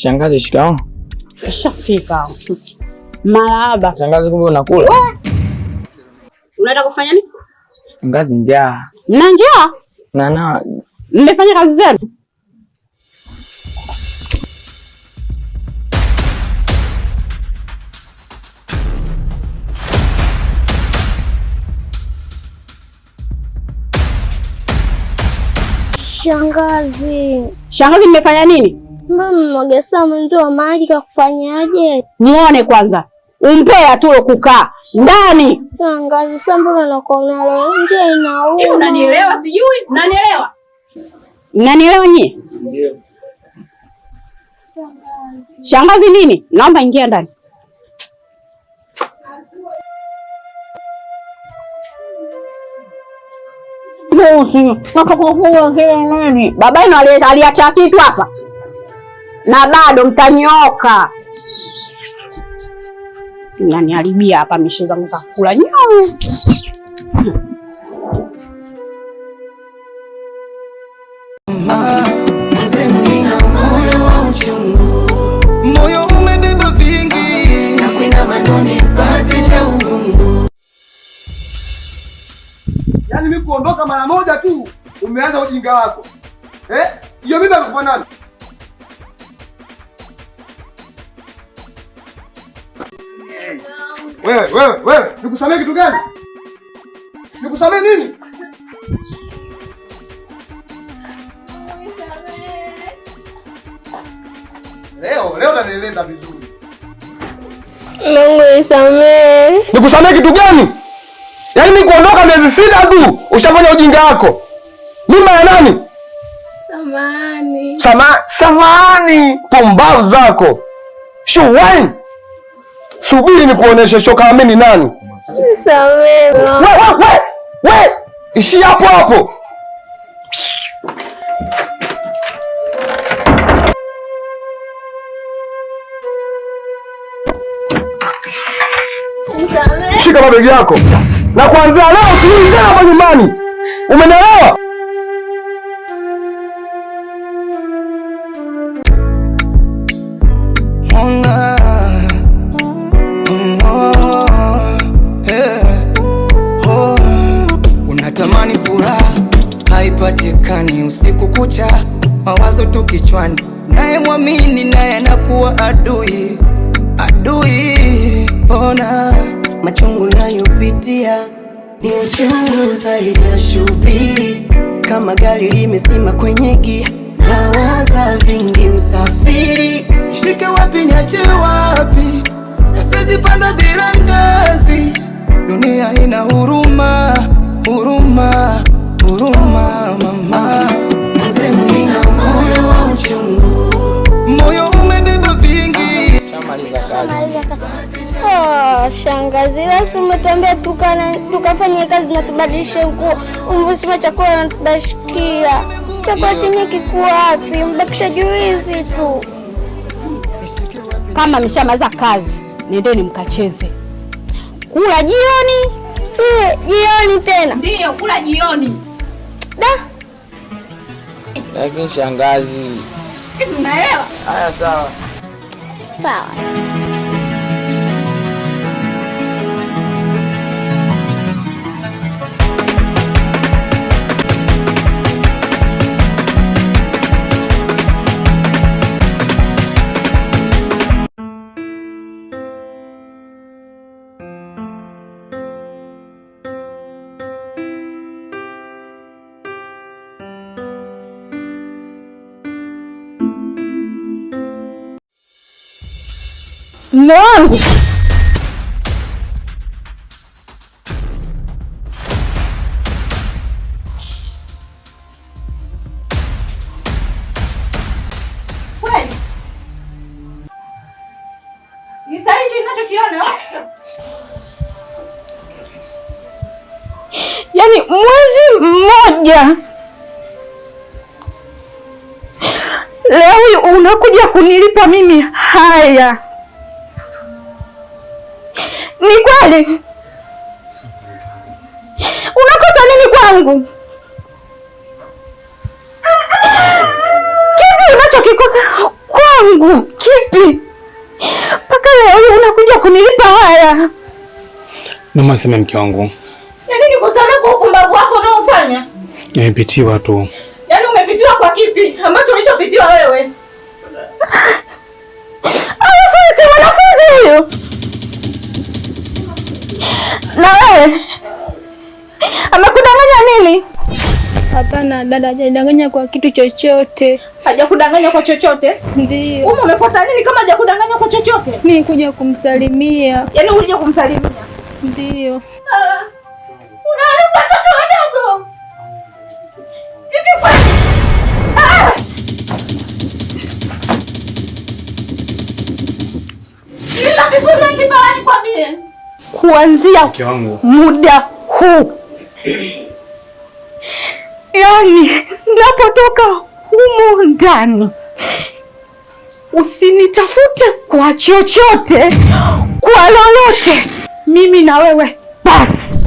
Shangazi, shikamoo. Shafika. Marahaba. Shangazi, kumbe unakula? Unaenda kufanya nini? Shangazi, njaa. Mna njaa? Na Mmefanya kazi zenu? Shangazi. Shangazi, mmefanya nini? Mbona mmwagesa mtu wa maji kwa kufanyaje? Muone kwanza. Umpea tu kukaa ndani. Shangazi, sasa mbona unakuwa roho nje inauma? Hivi unanielewa sijui? Unanielewa? Mnanielewa nyie? Ndio. Shangazi nini? Naomba ingia ndani. Baba yenu aliacha kitu hapa na bado mtanyoka. Mnaniharibia hapa mishe zangu za kula nyau. Moyo umebeba vingi na kuinama ndo nipate cha uvungu. Yaani mimi kuondoka mara moja tu umeanza ujinga wako. Eh? Hiyo mimba ikakupa nani? Wewe, wewe, wewe, nikusamee kitu gani? Nikusamee nini? Leo, leo utanieleza vizuri. Mungu nisamee. Nikusamee kitu gani? Yaani mimi kuondoka miezi 6 tu ushafanya ujinga wako. Mimba ya nani? Samahani. Samahani, pumbavu zako. Shuwai. Subiri nikuoneshe shoka mimi ni nani. Nisamee. We, we, we, we. Ishi hapo hapo. Nisamee. Shika mabegi yako. Na kuanzia leo usirudi tena hapa nyumbani. Umenielewa? Unatamani furaha haipatikani usiku kucha, mawazo tu kichwani, naye mwamini naye anakuwa adui, adui. Ona machungu nayopitia ni uchungu zaidi ya shubiri, kama gari limezima kwenye gia, nawaza vingi msafiri, shike wapi niache wapi, nasizipanda bila ngazi, dunia ina huruma, huruma, huruma mama. Mzee nina moyo wa uchungu, moyo umebeba vingi. Shamaliza kazi. Oh, shangazi, wewe umetuambia tukafanye kazi na tubadilishe nguo. Umesema chakula na tubashikia. Chakula chenye kiko wapi? Mbakisha juizi tu. Kama mshamaliza kazi, nendeni mkacheze. Kula jioni. Jioni tena? Ndio, kula jioni. Da. Lakini shangazi. Hivi unaelewa? Haya sawa. Sawa. Mume wangu. Kweli? Ni sahihi hicho ninachokiona? Yaani mwezi mmoja leo unakuja kunilipa mimi haya. Ni kweli? Unakosa nini kwangu? Kipi unachokikosa changu kipi mpaka leo hii unakuja kunilipa haya? Naomba niseme mke wangu. Yaani nikusamehe kwa upumbavu wako unaofanya? Nimepitiwa tu. Yaani umepitiwa kwa kipi ambacho ulichopitiwa wewe? Alafu si mwanafunzi huyu. Na wewe amekudanganya nini? Hapana dada, hajanidanganya kwa kitu chochote. Hajakudanganya kwa chochote? Ndio. Ume umefuata nini kama hajakudanganya kwa chochote? Mimi kuja kumsalimia. Yaani ulija kumsalimia? Ndio. Unaharibu watoto wadogo. Hivi kweli? Sikiliza vizuri Kipara, nikwambie. Kuanzia muda huu, yaani napotoka humu ndani, usinitafute kwa chochote, kwa lolote. Mimi na wewe basi.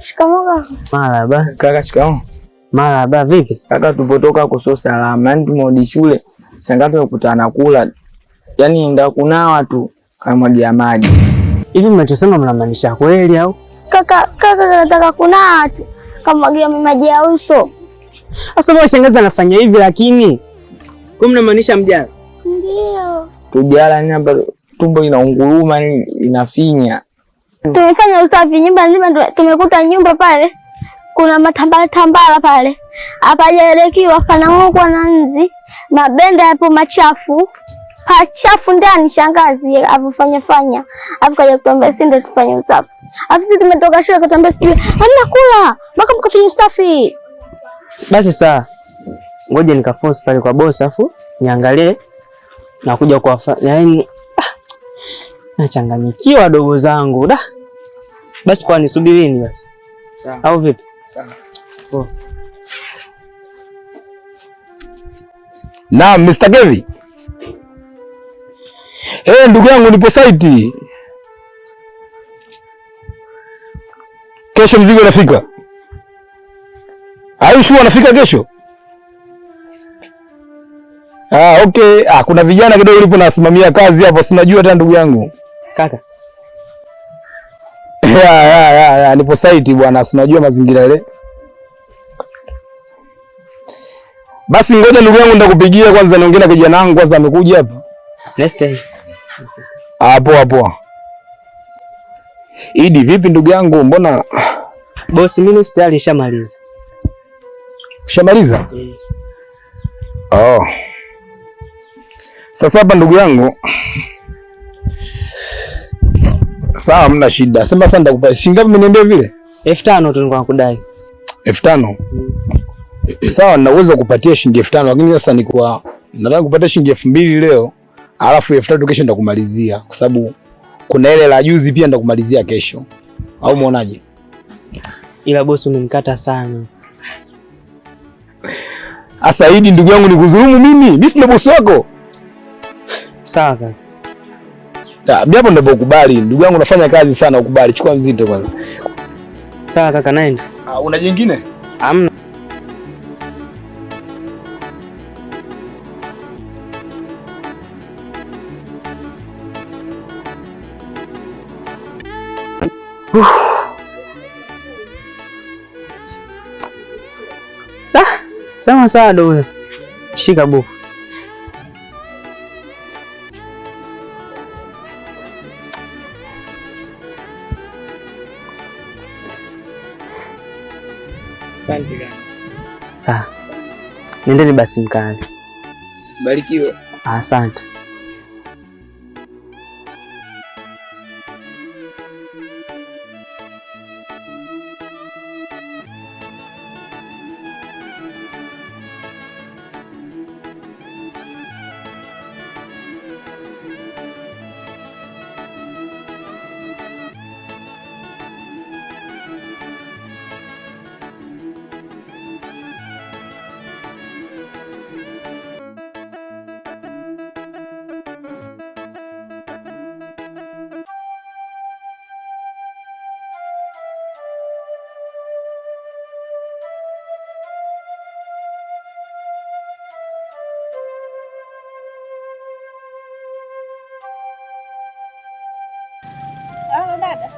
Shikamoo kaka. Marhaba. Kaka, shikamoo. Marhaba, vipi? Kaka, tupotoka kusio salama. Yaani tumerudi shule, shangaa tumekutana kula. Yaani nda kunawa tu kamwagia maji. Hivi mnachosema mnamaanisha kweli au? Kaka, kaka nataka kunawa tu kamwagia maji ya uso. Sasa mbona shangazi anafanya hivi lakini? Kwa mnamaanisha mjala? Ndio. Tujala nini hapa, tumbo linaunguruma nini linafinya. Tumefanya usafi nyumba nzima, tumekuta nyumba pale kuna matambala tambala pale hapajaelekiwa, panang'okwa na nzi, mabenda yapo machafu, pachafu ndani. Shangazi avofanya fanya, afu kaja kutuambia si ndio tufanye usafi, afu sisi tumetoka shule katuambia sijui hamna kula mpaka mkafanya usafi. Basi saa ngoja nikaforce pale kwa boss afu niangalie na kuja kwa yaani nachanganyikiwa dogo zangu da. Basi kwa nisubirini basi. Sawa. Au vipi? Sawa. Oh. Naam, Mr. Kevi. Eh, ndugu yangu nipo site. Kesho mzigo unafika. Are you sure unafika kesho? Ah, okay. Ah, kuna vijana kidogo nipo nasimamia kazi hapo, si unajua hata ndugu yangu. Kaka. Ya, nipo site bwana, si unajua mazingira yale. Basi ngoja ndugu yangu nitakupigia kwanza niongee na kijana wangu kwanza amekuja hapa. Next day. Ah, poa poa. Idi, vipi ndugu yangu, mbona boss mimi tayari nishamaliza. Ushamaliza? Oh. Sasa hapa ndugu yangu, sawa, hamna shida. Sema sasa nitakupa shilingi ngapi umeniambia vile? 5000 tu nilikuwa nakudai. 5000? Sawa, nina uwezo kupatia shilingi 5000 lakini sasa ni kwa nataka kupatia shilingi 2000 leo, alafu 3000 kesho nitakumalizia kwa sababu kuna ile la juzi pia nitakumalizia kesho. Au muonaje? Ila boss umenikata sana. Asa Idi ndugu yangu nikudhulumu mimi? Mimi si ndo bosi wako. Sawa kaka. Mimi hapo ndipo ukubali. Ndugu yangu nafanya kazi sana, ukubali. Chukua mzito kwanza. Sawa kaka, naenda. Una jingine? Hamna. Ah, sema sawa dogo. Shika buku. Asante kaka. Sawa. Nendeni basi mkale. Barikiwe. Asante. Dada.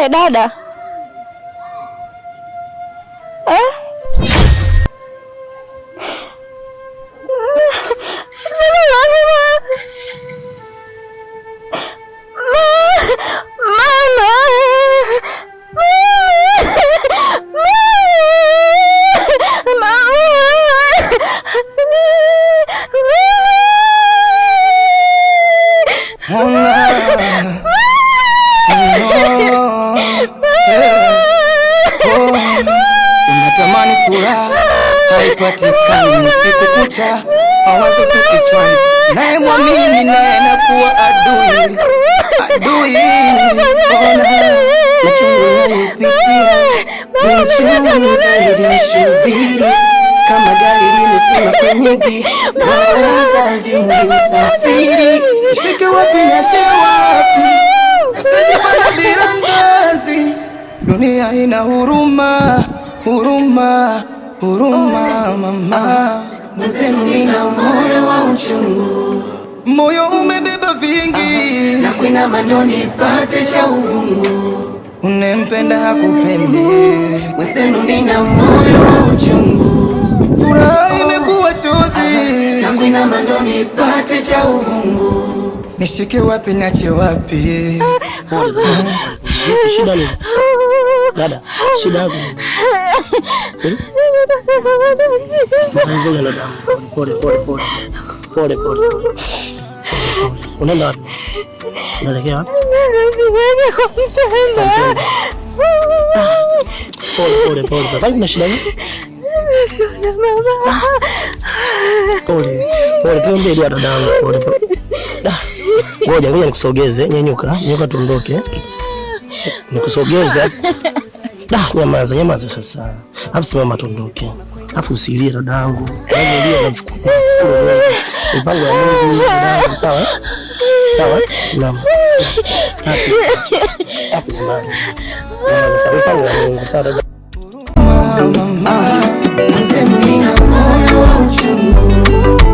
Dada. Eh? Unatamani furaha haipatikani, usiku kucha mawazo tu kichwani, naye mwamini naye anakuwa adui adui. Ona machungu yaliyopitia ni uchungu zaidi, shubiri kama gari limesema kwenye gi naweza vingi usafiri, shike wapi niache wapi, nasije bila ngazi. Dunia ina huruma huruma huruma, mama mwenzenu, nina moyo wa uchungu, moyo umebeba vingi, na kuinama ndo nipate cha uvungu. Unempenda hakupendi, mwenzenu, nina moyo wa uchungu, furaha imekuwa chozi, na kuinama ndo nipate cha uvungu. Nishike wapi nache wapi? Shida nini? Dada, shida yako nini? Pole pole pole. Pole pole. Unaenda wapi? Unaelekea wapi? Pole pole pole. Kwani kuna shida gani? Pole. Pole tuombe dua dadangu. Pole pole. Ngoja ngoja nikusogeze, nyenyuka, nyenyuka tuondoke. Nikusogeze. Da, nyamaza, nyamaza sasa. Alafu simama tuondoke. Alafu usilie dadangu. Yaani lia namshukuru. Mipango ya Mungu dadangu, sawa? Sawa? Simama. Hapo nyamaza. Nyamaza sasa, mipango ya Mungu, sawa dada.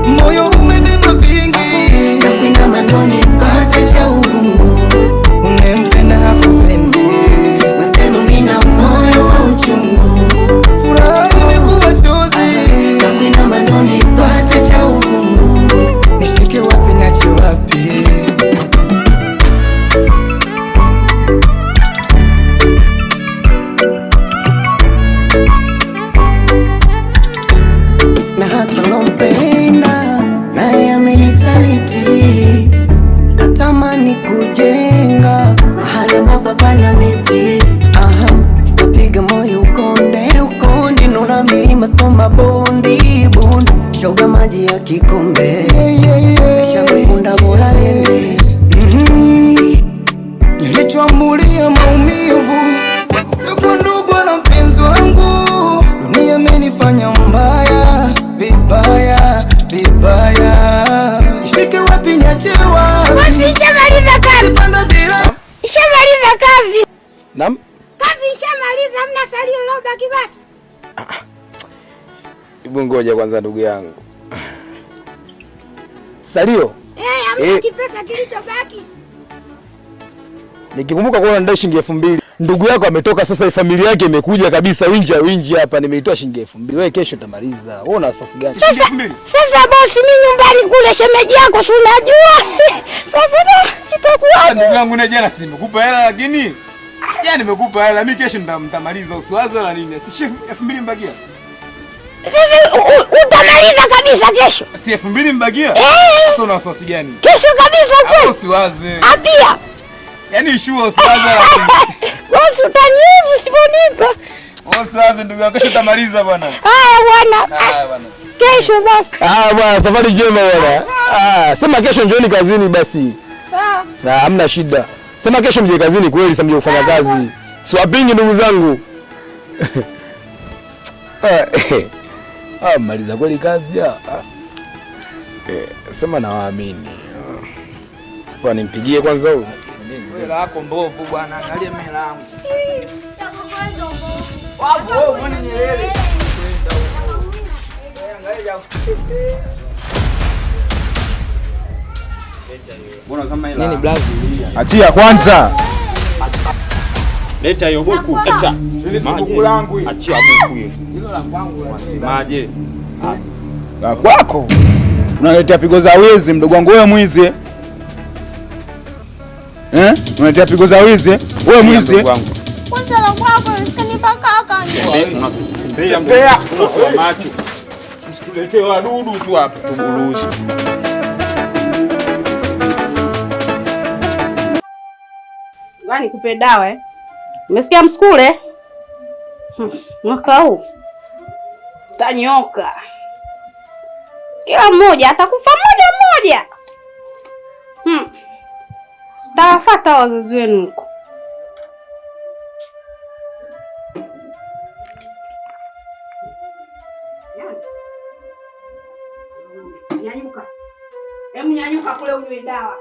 Moyo umebeba vingi, na kuinama ndo nipate cha uvungu. Unempenda hakupendi, mwenzenu nina moyo wa uchungu. Furaha imekuwa chozi, na kuinama ndo nipate cha uvungu. Nishike wapi nache wapi? Na hata lompenda naye amenisaliti, natamani kujenga mahali ambapo hapana miti. Aha, napiga moyo ukonde ukonde, naona milima soma bondi bondi, shoga maji ya kikombe shangwe bora niende. Nilichoambulia maumivu sio kwa ndugu wala mpenzi wangu, dunia imenifanya mbaya vibaya vibaya. Nishike wapi niache wapi? Basi ishamaliza kazi. Panda bila Ishamaliza kazi. Naam? Kazi ishamaliza, hamna salio lilobaki baki. Hebu ngoja kwanza ndugu yangu. Salio? Eh, hamna kipesa kilichobaki. Nikikumbuka kuona ndai shilingi 2000. Ndugu yako ametoka sasa, familia yake imekuja kabisa winji winji hapa, nimeitoa shilingi 2000. Wewe kesho utamaliza. Wewe una wasiwasi gani? Sasa bosi, mimi nyumbani kule shemeji yako si unajua. Sasa itakuwaje? Ndugu yangu na jana si nimekupa hela lakini jana nimekupa hela, mimi kesho nitamaliza, usiwaze na nini. Si 2000 mbakia. Sasa utamaliza kabisa kesho. Si 2000 mbakia? Sasa una wasiwasi gani? Kesho kabisa kweli. Usiwaze. Apia. Yaani sure usiwaze lakini. Bosi utaniuzi usiponipa. Usiwaze ndugu yangu, kesho utamaliza bwana. Haya bwana. Haya bwana. Kesho basi. Ah bwana, safari njema bwana. Ah, sema kesho njooni kazini basi. Sawa. Na hamna shida. Sema kesho mje kazini kweli, sasa mje kufanya kazi. Siwapingi ndugu zangu. Ah, maliza kweli kazi ya. Sema nawaamini. Kwa nimpigie kwanza huyu. Hela yako mbovu bwana, angalia mimi hela yangu. Wapo wewe muone Nyerere. Nini blazi? Achia kwanza. Leta hiyo buku. Leta. Buku langu hili. Achia buku hiyo. Hilo la kwangu. Wasemaje? La kwako. Unaletea pigo za wizi mdogo wangu wewe mwizi. Eh? Unaletea pigo za wizi wewe mwizi. Kwanza la kwako kanipa kaka. Mbea. Macho. Msituletee wadudu tu hapa tuburuzi. Ngani kupe dawa eh? Umesikia msukule? Mwaka huu tanyoka. Kila mmoja atakufa mmoja mmoja. Tawafuata wazazi wenu huko. Nyanyuka. Hebu nyanyuka kule unywe dawa.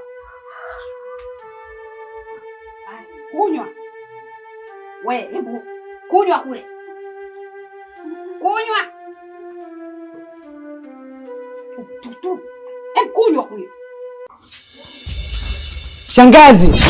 Kunywa. We, hebu kunywa kule. Kunywa. Tu. Hebu kunywa kule. Shangazi.